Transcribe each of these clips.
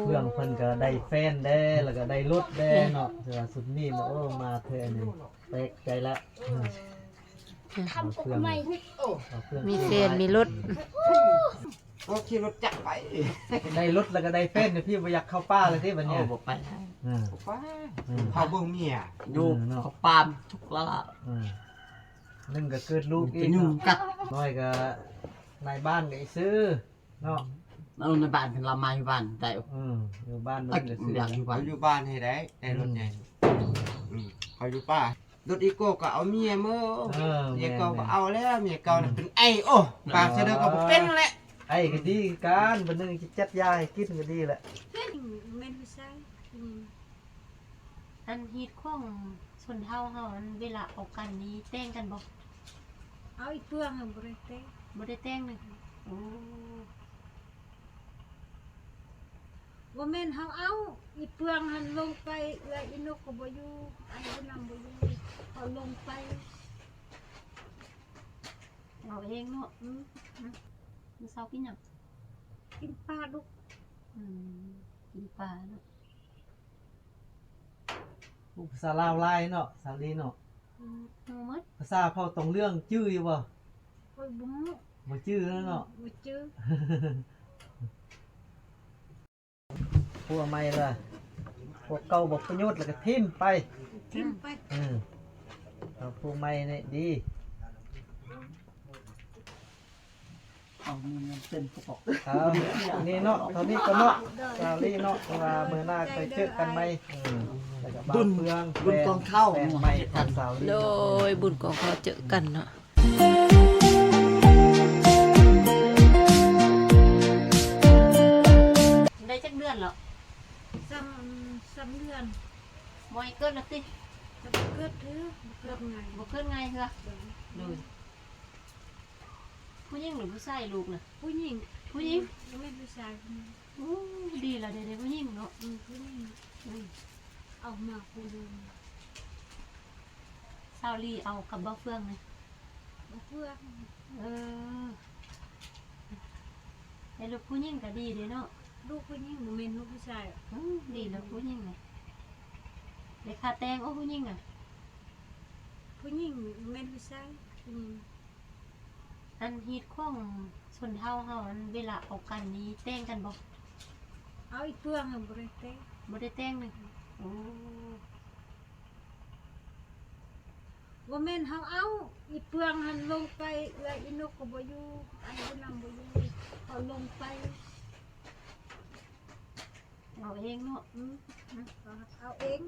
ເພື່ອນເພິ່ນກໍໄດ້ແຟນແດ່ ແລ້ວກໍໄດ້ລົດແດ່ເນາະ ແຕ່ວ່າຊຸດນີ້ນະ ໂອ້ ມາແທ້ນີ້ແປກໃຈລະ ທຳປົກໃໝ່ ເອົາເຄື່ອງ ມີແຟນມີລົດ ໂອ້ ຂີ່ລົດຈັກໄປ ໄດ້ລົດແລ້ວກໍໄດ້ແຟນ ພີ່ບໍ່ຢາກເຂົ້າປ່າແລ້ວຕິບັດນີ້ ໂອ້ ບໍ່ໄປ ເອີ ບໍ່ໄປ ອືມ ເຂົ້າເບິ່ງເມຍ ຢູ່ ເອີ ເນາະ ເຂົ້າປ່າທຸກລະລະ ອືມ ໜຶ່ງກໍເກີດລູກອີກເນາະ ນ້ອຍກໍນາຍບ້ານກໍອີກຊື່ ເນາະ ເອົາໃນບ້ານເພິ່ນລະມາຢູ່ບ້ານໄດ້ ອືມ ຢູ່ບ້ານມັນກໍຄື ຢາກຢູ່ບ້ານ ຢູ່ບ້ານໃຫ້ໄດ້ ໄດ້ລົດໃຫຍ່ ອືມ ອືມ ເຂົາຢູ່ປ່າ ລົດອີໂກ້ກໍເອົາເມຍເມີ ເອີ ເມຍເກົ່າກໍເອົາແລ້ວ ເມຍເກົ່ານັ້ນເປັນໄອໂອ້ ປາກຊະເດີກໍບໍ່ເປັນແຫຼະ ໄອກໍດີຄືກັນ ບັດໜຶ່ງຊິຈັດຢາໃຫ້ກິນກໍດີແຫຼະ ແມ່ນຜູ້ຊາຍ ອືມ ອັນຮີດຂອງ ຊົນເຜົ່າເຮົາ ອັນເວລາເອົາກັນນີ້ແຕ່ງກັນບໍ່? ເອົາ ອີເປືອງຫັ້ນບໍ່ໄດ້ແຕ່ງ ບໍ່ໄດ້ແຕ່ງເລີຍ ໂອ້ ບໍ່ແມ່ນເຮົາເອົາ ອີເປືອງຫັ້ນລົງໄປ ແລ້ວອີນົກກໍບໍ່ຢູ່ ໄອນຳບໍ່ຢູ່ ເຂົາລົງໄປ ເອົາເອງເນາະ ອືມ ມື້ເຊົ້າກິນຫຍັງ? ກິນປາດຸກ ອືມ ກິນປາເນາະ. ໂອ້ ພາສາລາວຫຼາຍເນາະ ສາວລີເນາະ ອືມ ຮູ້ໝົດ ພາສາເຜົ່າຕົງເລື່ອງຈື່ຢູ່ບໍ່? ຂ້ອຍບໍ່ຮູ້ ບໍ່ຈື່ແລ້ວເນາະ ບໍ່ຈື່ ຜົວໃໝ່ລະ ຜົວເກົ່າບໍ່ປະໂຫຍດລະກະຖິ້ມໄປ ຖິ້ມໄປ ອືມ ເອົາຜົວໃໝ່ນີ້ດີ. ເອົາ ນີ້ເນາະ ເທົ່ານີ້ກໍເນາະ ສາວລີເນາະ ເພາະວ່າມື້ໜ້າຄ່ອຍເຈີກັນໃໝ່ ເອີ ແລ້ວກໍບ່າວເຟືອງ ບຸນກອງເຂົ້າ ແຟນໃໝ່ຂອງສາວລີ ໂດຍ ບຸນກອງເຂົ້າເຈີກັນເນາະ ໄດ້ຈັກເດືອນແລ້ວ? ສາມ ສາມເດືອນ ບໍ່ໃຫ້ເກີດແລ້ວຕິ? ກໍບໍ່ເກີດເທື່ອ ບໍ່ເກີດງ່າຍ ບໍ່ເກີດງ່າຍເທື່ອ ໂດຍ ໂດຍ. ຜູ້ຍິງຫຼືຜູ້ຊາຍລູກນະ? ຜູ້ຍິງ ຜູ້ຍິງ ບໍ່ແມ່ນຜູ້ຊາຍ ຜູ້ຍິງ ໂອ້ ດີລະເດ ຜູ້ຍິງເນາະ ອືມ ຜູ້ຍິງ ອືມ ເອົາມາຜູ້ດຽວ ສາວລີເອົາກັບບ່າວເຟືອງນະ ບ່າວເຟືອງ ເອີ ໃຫ້ລູກຜູ້ຍິງກໍດີເດເນາະ ລູກຜູ້ຍິງ ບໍ່ແມ່ນລູກຜູ້ຊາຍ ອືມ ດີລະຜູ້ຍິງນະ ໄດ້ຄ່າແຕ່ງ ໂອ້ ຜູ້ຍິງນະ ຜູ້ຍິງ ບໍ່ແມ່ນຜູ້ຊາຍ ຜູ້ຍິງ. ອັນຮີດຂອງຊົນເຜົ່າເຮົາ ອັນເວລາເອົາກັນນີ້ແຕ່ງກັນບໍ່? ເອົາ ອີເປືອງຫັ້ນບໍ່ໄດ້ແຕ່ງ ບໍ່ໄດ້ແຕ່ງເລີຍ ໂອ້ ບໍ່ແມ່ນເຮົາເອົາ ອີເປືອງຫັ້ນລົງໄປ ແລ້ວອີນົກກໍບໍ່ຢູ່ ໄອນຳບໍ່ຢູ່ ເຂົາລົງໄປ ເອົາເອງເນາະ ອືມ ເອົາເອງ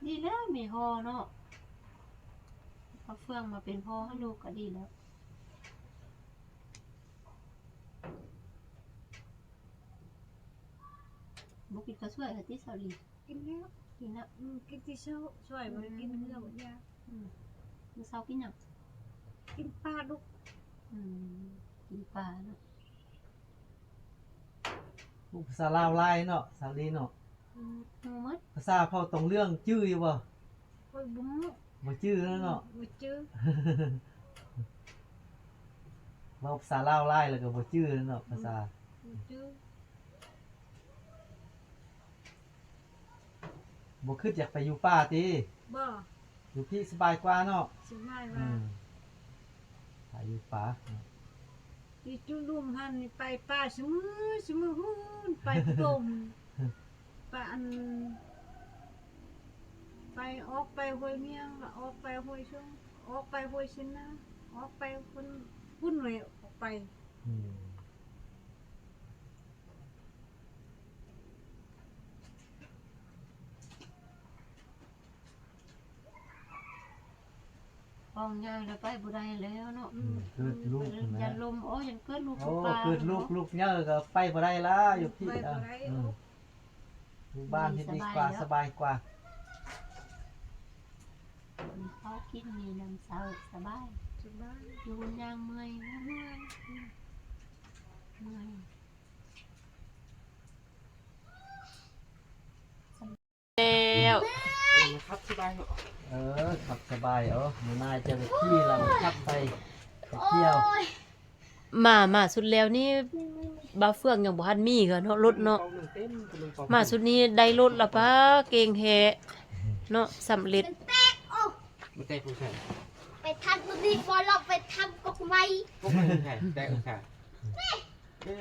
ດີແລ້ວມີພໍ່ເນາະ ເອົາເຟືອງມາເປັນພໍ່ໃຫ້ລູກກໍດີແລ້ວ ບໍ່ກິນເຂົ້າສວຍລະຕິ ສາວລີ? ກິນແລ້ວ ກິນລະ ອືມ ກິນແຕ່ເຊົ້າ ສວຍບໍ່ໄດ້ກິນ ອືມ ເຂົ້າຢາ ອືມ ມື້ເຊົ້າກິນຫຍັງ? ກິນປາດຸກ ອືມ ກິນປາເນາະ. ໂອ້ ພາສາລາວຫຼາຍເນາະ ສາວລີເນາະ ອືມ ຮູ້ໝົດ ພາສາເຜົ່າຕົງເລື່ອງຈື່ຢູ່ບໍ່? ຂ້ອຍບໍ່ຮູ້ ບໍ່ຈື່ແລ້ວເນາະ ອືມ ບໍ່ຈື່ ເວົ້າພາສາລາວຫຼາຍແລ້ວກໍບໍ່ຈື່ແລ້ວເນາະ ອືມ ພາສາ ບໍ່ຈື່. ບໍ່ຄິດຢາກໄປຢູ່ປ່າຕິ? ບໍ່ ຢູ່ພີ້ສະບາຍກວ່າເນາະ ສະບາຍກວ່າ ອືມ ໄປຢູ່ປ່າ ຢູ່ຈຸລຸມຫັ້ນນີ້ໄປປ່າຊຸມື້ ຊຸມື້ພຸ້ນ ໄປຕົມ ໄປອັນ ໄປ ອອກໄປຫ້ວຍມຽງ ລະອອກໄປຫ້ວຍຊົງ ອອກໄປຫ້ວຍເຊນາ ອອກໄປພຸ້ນ ພຸ້ນແຫຼະ ອອກໄປ ອືມ. ທ້ອງໃຫຍ່ແລ້ວໄປບໍ່ໄດ້ແລ້ວເນາະ ອືມ ເກີດລູກ ເກີດລູກ ຢ້ານລົມ ໂອ້ ຢ້ານເກີດລູກ ໂອ້ ເກີດລູກ ເກີດລູກໃຫຍ່ກໍໄປບໍ່ໄດ້ລະ ຢູ່ພີ້ ໄປບໍ່ໄດ້ ອືມ ໂອ້ ຢູ່ບ້ານເຮັດດີກວ່າ ສະບາຍ ສະບາຍກວ່າ ມີເຂົ້າກິນ ມີນ້ຳເຊົາ ສະບາຍ ສະບາຍ ຢູ່ຫຸ່ນຍາງເມື່ອຍ ເມື່ອຍ ເມື່ອຍ. ແລ້ວ ຄັບສະບາຍເນາະ ເອີ ຄັບສະບາຍ ເອົາ ມື້ໜ້າເຈົ້າໄປຂີ່ລະຄັບໄປ ໄປທ່ຽວ ມາ ມາສຸດແລ້ວນີ້ ບ່າວເຟືອງຍັງບໍ່ທັນມີເທື່ອເນາະ ລົດເນາະ. ມາຊຸດນີ້ໄດ້ລົດລະປາ ເກັ່ງແທ້ເນາະ ສຳເລັດ. ມັນແຕກຢູ່ໃສ? ໄປທາງຕົວນີ້ບໍ່ລອກ ໄປທາງກົກໄມ້ ກົກໄມ້ຢູ່ໃສ? ແຕກຢູ່ໃສ? ເອີ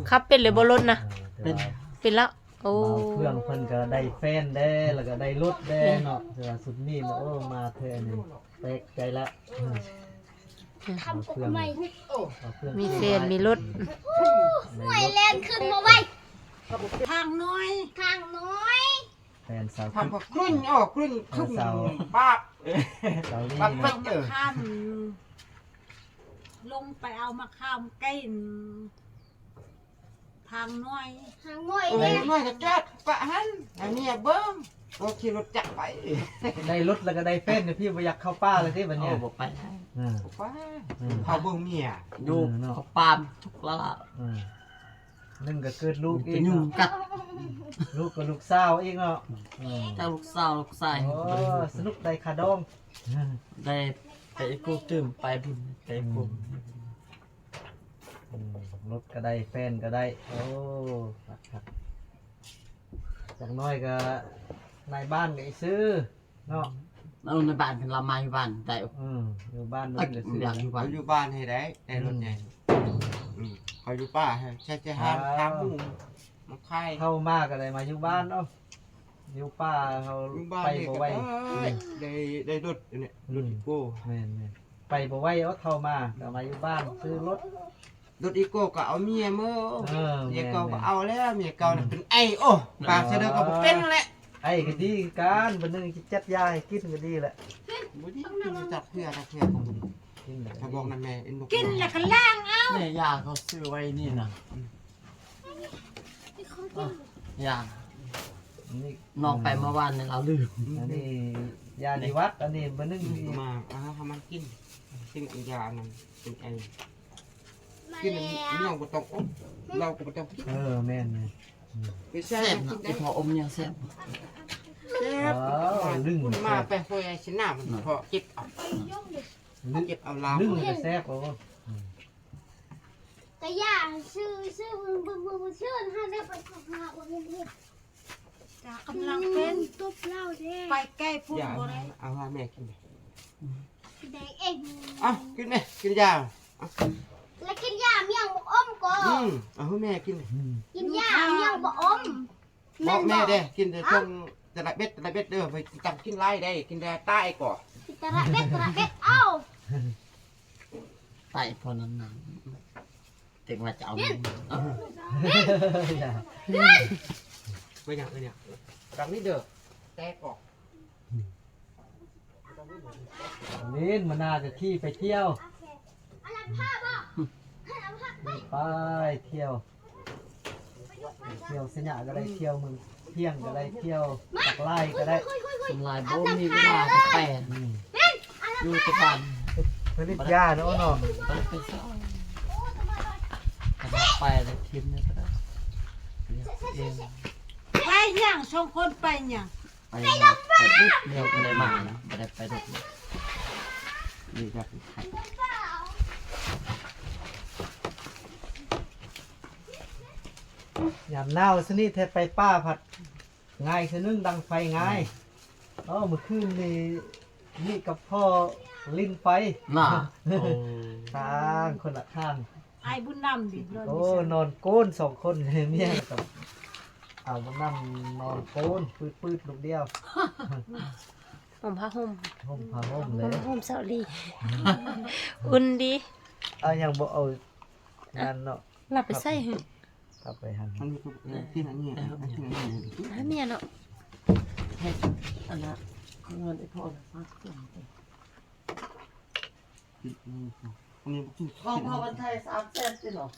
ຂັບເປັນເລີຍບໍ່ລົດນະ? ເອີ ເປັນ ເປັນລະ. ໂອ້ ບ່າວເຟືອງເພິ່ນກໍໄດ້ແຟນແດ່ ແລ້ວກໍໄດ້ລົດແດ່ເນາະ. ແຕ່ວ່າຊຸດນີ້ນະ ໂອ້ ມາແທ້ນີ້ ແປກໃຈລະ. ທຳກົກໄມ້ ມີແຟນມີລົດ ຫ້ວຍແລ່ນຂຶ້ນມາໄວ ທາງນ້ອຍ ທາງນ້ອຍ ແຟນສາວ ທຳກໍຂຶ້ນ ໂອ້ ຂຶ້ນ ຂຶ້ນ ບາບ ສາວນີ້ ບາບ ເປັນ ເອີ ຂ້າມ ລົງໄປເອົາມະຂາມໄກ່ ທາງນ້ອຍ ທາງນ້ອຍ ເອີ ເດ້ ທາງນ້ອຍກໍຈອດປະຫັ້ນ ໃຫ້ເມຍເບິ່ງ ກໍຂີ່ລົດຈັກໄປ. ໄດ້ລົດແລ້ວກໍໄດ້ແຟນ ແລ້ວພີ່ບໍ່ຢາກເຂົ້າປ່າແລ້ວຕິບັດນີ້? ໂອ້ ບໍ່ໄປ ເອີ ບໍ່ໄປ ເອີ ເຂົ້າເບິ່ງເມຍ ຢູ່ ເອີ ເນາະ ເຂົ້າປ່າທຸກລະລະ ເອີ ໜຶ່ງກໍເກີດລູກອີກ ຍຸງກັດ ເນາະ ລູກກໍລູກສາວອີກເນາະ ເອີ ທັງລູກສາວລູກຊາຍ. ໂອ້ ສະໜຸກໄດ້ຄ່າດອງ ໄດ້ໄປອີກຄູ່ຕື່ມ ໄປບຸນໄປອີກຄູ່ ອືມ ອືມ ລົດກໍໄດ້ ແຟນກໍໄດ້ ໂອ້ ຄັກໆ ຈັກໜ້ອຍກໍນາຍບ້ານກໍອີກຊື່ເນາະ ເອີ ນາຍບ້ານເພິ່ນລະມາຢູ່ບ້ານໄດ້ ອືມ ຢູ່ບ້ານ ເອີ ກໍຊື້ ຢູ່ບ້ານ ຢູ່ບ້ານໃຫ້ໄດ້ ໄດ້ລົດໃຫຍ່ ອືມ ອືມ ເຂົາຢູ່ປ່າ ໃຊ້ ໃຊ້ ໃຊ້ ອ່າ ທາງ ທາງໝູ່ມາຂາຍ ເຮົາມາກໍໄດ້ມາຢູ່ບ້ານເນາະ ຢູ່ປ່າເຮົາ ຢູ່ບ້ານ ໄປບໍ່ໄຫວ ໄດ້ ໄດ້ລົດອັນນີ້ ອືມ ລົດອີໂກ້ ແມ່ນໆ ໄປບໍ່ໄຫວ ເອົາເຂົ້າມາ ກໍມາຢູ່ບ້ານຊື້ລົດ ລົດອີໂກ້ກໍເອົາເມຍເມີ ເອີ ເມຍເກົ່າ ແມ່ນໆ ກໍເອົາແລ້ວ ເມຍເກົ່ານັ້ນ ອືມ ເປັນໄອ ໂອ້ ປາກສະເດີກໍບໍ່ເປັນແຫຼະ ໄອກໍດີຄືກັນ ບາດໜຶ່ງຊິຈັດຢາໃຫ້ກິນກໍດີແຫຼະ ບໍ່ໄດ້ກິນຈັກເທື່ອ ຈັກເທື່ອກໍບໍ່ໄດ້ກິນ ຖ້າບອກນຳແມ່ ກິນແລ້ວກໍລ້າງເອົາ ແມ່ ຢາເຂົາຊື້ໄວ້ນີ້ນະ ອືມ ອ່ະ ຢາ ອັນນີ້ ນ້ອງໄປເມື່ອວານນີ້ລາວລືມ ອັນນີ້ຢານິວັດ ອັນນີ້ບາດໜຶ່ງ ອືມ ມາ ເອົາໃຫ້ມັນກິນ ກິນອັນຢາອັນນັ້ນ ກິນໄອ ກິນອັນນີ້ ນ້ອງບໍ່ຕ້ອງອົບ ເຮົາກໍບໍ່ຕ້ອງກິນ ເອີ ແມ່ນໆ ອືມ ແຊບນະ ອີພໍ່ອົມນີ້ແຊບ ແຊບ ວ້າວ ມາ ລຶ້ງ ມາ ແຊບ ໄປຫ້ວຍໄອ້ຊະໜາມ ເນາະ ພໍເກັບເອົາ ລຶ້ງ ເກັບເອົາລາວ ລຶ້ງກໍແຊບ ໂອ້ ອືມ ກະຢ່າຊື້ ຊື້ ຊື້ ຊື້ ຊື້ ຫັ້ນແຫຼະ ໄປຫາບໍ່ເຫັນເຮັດ ກະກຳລັງເປັນ ຕົບລາວແທ້ ໄປໃກ້ພຸ້ນບໍ່ໄດ້ ເອົາໃຫ້ແມ່ກິນ ກິນໄດ້ເອງ ເອົາກິນແມ່ ກິນຢາ ແລ້ວກິນຢາມີຫຍັງບໍ່ອົມກໍ ອືມ ເອົາໃຫ້ແມ່ກິນ ອືມ ກິນຢາມີຫຍັງບໍ່ອົມ ບອກແມ່ເດ້ ກິນແຕ່ຊ່ວງຕະລະເບັດ ຕະລະເບັດເດີ ບໍ່ຕ້ອງກິນຫຼາຍເດ້ ກິນແຕ່ຕາຍກໍ ກິນຕະລະເບັດ ຕະລະເບັດ ເອົາ ໄປພໍນັ້ນນະ ເຕັງວ່າຈະເອົາ ເອີ ເປັນຫຍັງ ເປັນຫຍັງ ດັງນີ້ເດີ ແຕກອອກ ເລ່ນ ມື້ໜ້າກໍຂີ່ໄປທ່ຽວ ໄປທ່ຽວ ທ່ຽວໄຊຍະກໍໄດ້ ທ່ຽວເມືອງພຽງກໍໄດ້ ທ່ຽວປາກລາຍກໍໄດ້ ສ່ວນຫຼາຍບໍ່ມີເວລາໄປ ອືມ ຢູ່ແຕ່ບ້ານ ຜະລິດຢາເນາະ ເນາະ ໄປແລ້ວຖິ້ມນີ້ກໍໄດ້ ໄປຫຍັງ ສອງຄົນໄປຫຍັງ? ໄປ ໄປດົດແນວ ບໍ່ໄດ້ມານະ ບໍ່ໄດ້ໄປດົດນະ ນີ້ກໍຄືໄຂ້ ຍາມໜາວຊະນີ້ແທ້ ໄປປ່າພັດງ່າຍຊະໜຶ່ງ ດັງໄຟງ່າຍ ເອີ ເອີ ມື້ຄືນນີ້ ນີ້ກັບພໍ່ຫຼິ້ນໄຟ ນະ ໂອ້ ທາງຄົນລະຂ້າງ ອ້າຍບຸນນຳດິ ໂອ້ ນອນໂກນສອງຄົນ ເມຍກໍເອົາບຸນນຳນອນໂກນ ປືດໆ ລູກດຽວ ຫົ່ມຜ້າຫົ່ມ ຫົ່ມຜ້າຫົ່ມເລີຍ ຫົ່ມສາວລີ ອຸ່ນດີ ເອົາຫຍັງບໍ່ເອົານັ້ນເນາະ ລະໄປໃສ່ຫຶ ກັບໄປຫັ້ນ ອັນນີ້ຄື ເອີ ກິນອັນນີ້ ກິນອັນນີ້ ຫາເມຍເນາະ ໃຫ້ອັນນະ ເງິນໄອ້ພໍ່ນະ ຝາກເຄື່ອງ ກິນອັນນີ້ ອັນນີ້ບໍ່ກິນ ຂອງພໍ່ວັນໄທສາມແສນຕິເນາະ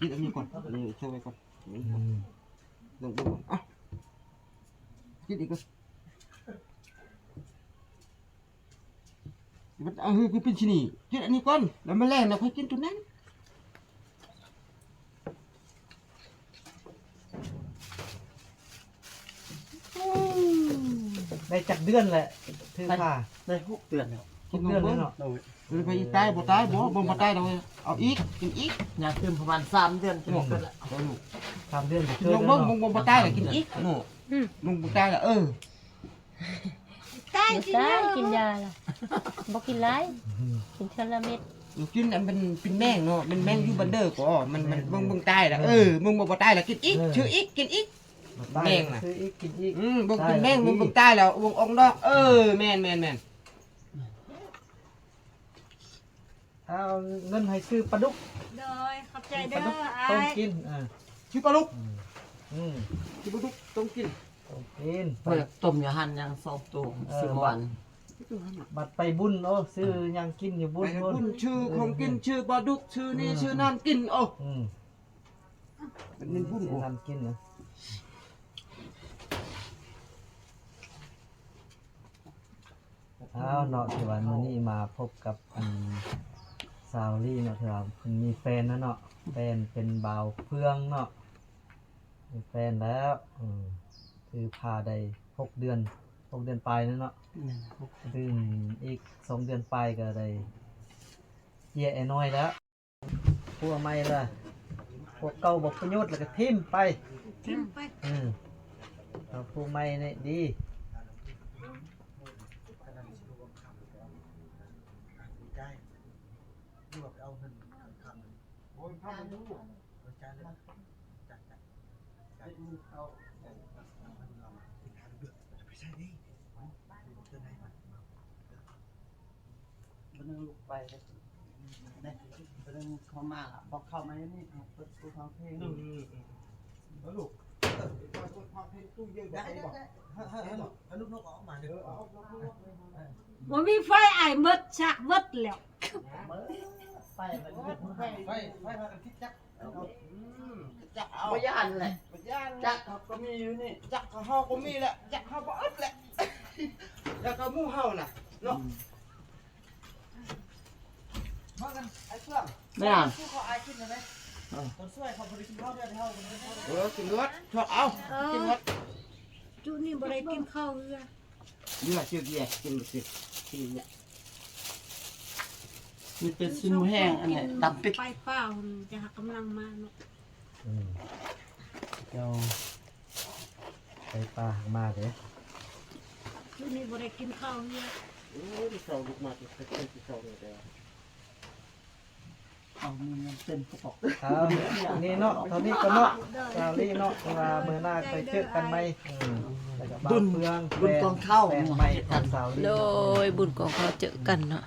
ກິນອັນນີ້ກ່ອນ ອັນນີ້ເກັບໄວ້ກ່ອນ ອືມ ເບິ່ງ ເບິ່ງ ເອົາ ກິນອີກກ່ອນ ມັນ ເອົາ ຄືເປັນຊິນີ້ ກິນອັນນີ້ກ່ອນ ແລ້ວມື້ແລງນະຄ່ອຍກິນໂຕນັ້ນ ອືມ ໄດ້ຈັກເດືອນແລ້ວ ຖືກພາ ໄດ້ຫົກເດືອນແລ້ວ ກິນເດືອນເນາະ ເອີ ໄປອີກຕາຍບໍ່ຕາຍບໍ່ ບໍ່ ບໍ່ຕາຍດອກ ເອົາອີກ ກິນອີກ ຍາຕື່ມປະມານສາມເດືອນກິນເບິດລະ ສາມເດືອນ ກິນລົງເບິ່ງ ບໍ່ ບໍ່ຕາຍລະກິນອີກເນາະ ອືມ ລົງບໍ່ຕາຍລະ ເອີ ຕາຍ ບໍ່ຕາຍ ກິນຢາລະ ບໍ່ກິນຫຼາຍ ກິນເທື່ອລະເມັດ ກິນອັນເປັນ ເປັນແມງເນາະ ເປັນແມງຢູ່ບັນເດີກໍ ມັນ ມັນ ເບິ່ງ ເບິ່ງຕາຍລະ ເອີ ເບິ່ງບໍ່ ບໍ່ຕາຍລະກິນອີກ ເອີ ຊື້ອີກ ກິນອີກ ແມງນະ ຊື້ອີກ ກິນອີກ ອືມ ເບິ່ງ ກິນແມງ ເບິ່ງຕາຍລະ ເບິ່ງອອກດອກ ເອີ ແມ່ນ ແມ່ນ ແມ່ນ. ເອົາເງິນໃຫ້ຊື້ປາດຸກ ໂດຍ ຂອບໃຈເດີ ຊື້ປາດຸກ ອ້າຍ ຕົ້ມກິນ ເອີ ຊື້ປາດຸກ ອືມ ອືມ ຊື້ປາດຸກ ຕົ້ມກິນ ຕົ້ມກິນ ເພິ່ນຕົ້ມຢູ່ຫັ້ນຍັງສອງໂຕ ເອີ ຊິມ່ວນ ບັດໄປບຸນ ໂອ້ ຊື້ຫຍັງກິນຢູ່ບຸນ ໄປບຸນ ຊື້ຂອງກິນ ເອີ ຊື້ປາດຸກ ຊື້ນີ້ ອືມ ຊື້ນັ້ນກິນ ໂອ້ ອືມ ເປັນບຸນ ຊື້ ໂອ້ ນັ້ນກິນນະ. ອ້າວເນາະ ທີ່ວ່າມື້ນີ້ມາພົບກັບອັນສາວລີເນາະ ທີ່ວ່າເພິ່ນມີແຟນແລ້ວເນາະ ແຟນເປັນບ່າວເຟືອງເນາະ ມີແຟນແລ້ວ ອືມ ຖືພາໄດ້ຫົກເດືອນ ຫົກເດືອນປາຍແລ້ວເນາະ ແມ່ນ ຫົກເດືອນ ຕື່ມອີກສອງເດືອນປາຍກໍໄດ້ເຈຍແອນ້ອຍແລ້ວ. ຜົວໃໝ່ລະ ຜົວເກົ່າບໍ່ປະໂຫຍດລະກະຖິ້ມໄປ ຖິ້ມໄປ ອືມ ເອົາຜົວໃໝ່ນີ້ດີ ບາດໜຶ່ງລູກໄປເດ້ ບາດໜຶ່ງເຂົ້າມາລະ ບອກເຂົ້າມາຢູ່ນີ້ ເປີດຕູ້ຟັງເພງ ອືມ ອືມ ອືມ ເອີ ລູກ ເປີດຟັງເພງຕູ້ເຢັນ ໄດ້ ໄດ້ ໄດ້ ໃຫ້ ໃຫ້ ໃຫ້ລູກນົກອອກມາເດີ ເອີ ເອົາ ບໍ່ມີໄຟ ອ້າຍ ໝົດ ສາກໝົດແລ້ວ ໄຟ ໄຟ ໄຟ ໄຟ ໄຟ ໄຟ ໄຟ ໄຟ ໄຟ ຈັກ ອືມ ຈັກເອົາ ບໍ່ຢ້ານແຫຼະ ບໍ່ຢ້ານ ຈັກເຮົາກໍມີຢູ່ນີ້ ຈັກເຮົາກໍມີແຫຼະ ຈັກເຮົາບໍ່ອຶດແຫຼະ ແລ້ວກໍໝູ່ເຮົານະເນາະ ອືມ ເບິ່ງກັນ ໄອ້ເຟືອງ ແມ່ນຫຍັງ? ຊື້ເຂົ້າອ້າຍກິນໄດ້ໄໝ? ເອີ ຕອນຊ່ວຍເຂົາບໍ່ໄດ້ກິນເຂົ້າເດືອນເຮົາ ເອີ ກິນໂລດ ເທາະເອົາ ເອີ ກິນໂລດ ຈຸນີ້ບໍ່ໄດ້ກິນເຂົ້າເຮືອ ເຫຼືອເສຍເບຍ ກິນບໍ່ເສຍ ກິນເບຍ ມີແຕ່ຊີ້ນໝູແຫ້ງ ອັນນີ້ຕຳປິກ ໄປປ່າພຸ້ນ ຈະຫາກຳລັງມາເນາະ ອືມ ເຈົ້າ ໄປປ່າຫາກມາເດ້ ຢູ່ນີ້ບໍ່ໄດ້ກິນເຂົ້າເລີຍ ໂອ້ຍ ເຊົ້າລຸກມາແຕ່ເຊົ້າເລີຍ ເອົາ ມີເງິນເຕັມກະເປົາ ເອົາ ນີ້ເນາະ ເທົ່ານີ້ກ່ອນເນາະ ສາວລີເນາະ ເພາະວ່າມື້ໜ້າຄ່ອຍເຈີກັນໃໝ່ ອືມ ແລ້ວກໍບ່າວເຟືອງ ບຸນກອງເຂົ້າ ແຟນໃໝ່ຂອງສາວລີ ໂດຍ ບຸນກອງເຂົ້າເຈີກັນເນາະ.